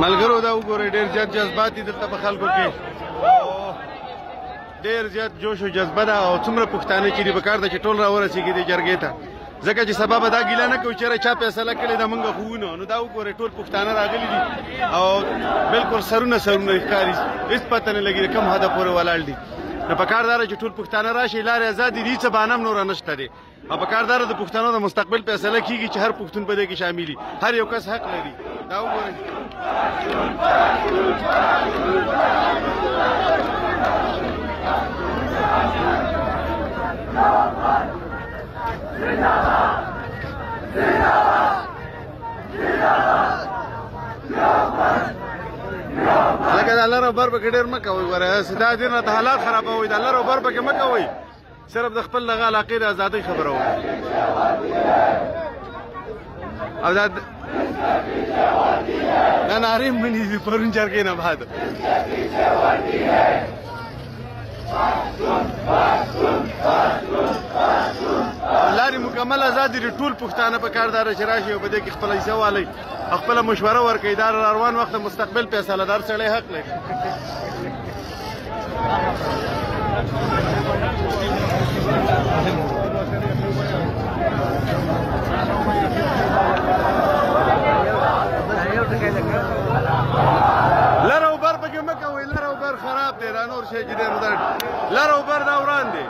ملګرو دا وګورئ، ډېر زیات جذبات دي دلته په خلکو کې، ډېر زیات جوش او جذبه ده. او څومره پښتانه چې دي په کار ده چې ټول راورسېږي دې جرګې ته، ځکه چې سبا به دا ګیله نه کوي چېرې چا فیصله کړې ده، موږ خو ونه. نو دا وګورئ ټول پښتانه راغلي دي او بالکل سرونه سرونه ښکاري، هېڅ پته نه لګي کوم حده پورې ولاړ دي. نو په کار داره چې ټول پښتانه راشي، لارې ازادې دي، څه بهانه هم نوره نشته دی. او په کار داره د پښتنو د مستقبل فیصله کیږي چې هر پښتون په دې کې شامل، هر یو کس حق لري. دا وګورئ لکه دا لر او بر پکې ډېر مه کوئ، ګوره دا دې راته حالات خرابوئ. دا لر او بر پکې مه کوئ، صرف د خپل دغه علاقې د ازادۍ خبره وکړئ. او دا دا نارې مني دي پرون جرګې نه بعد. لارې مکمل ازادې دي، ټول پښتانه په کار داره چې راشي او په دې کې خپله حصه والئ او خپله مشوره ورکوي. دا روان وخت مستقبل فیصله ده، هر سړی حق لري. لر او بر پکې مه کوئ، لر او بر خراب دی، دا نور شی چې دی نو دا لر او بر دا وران دی.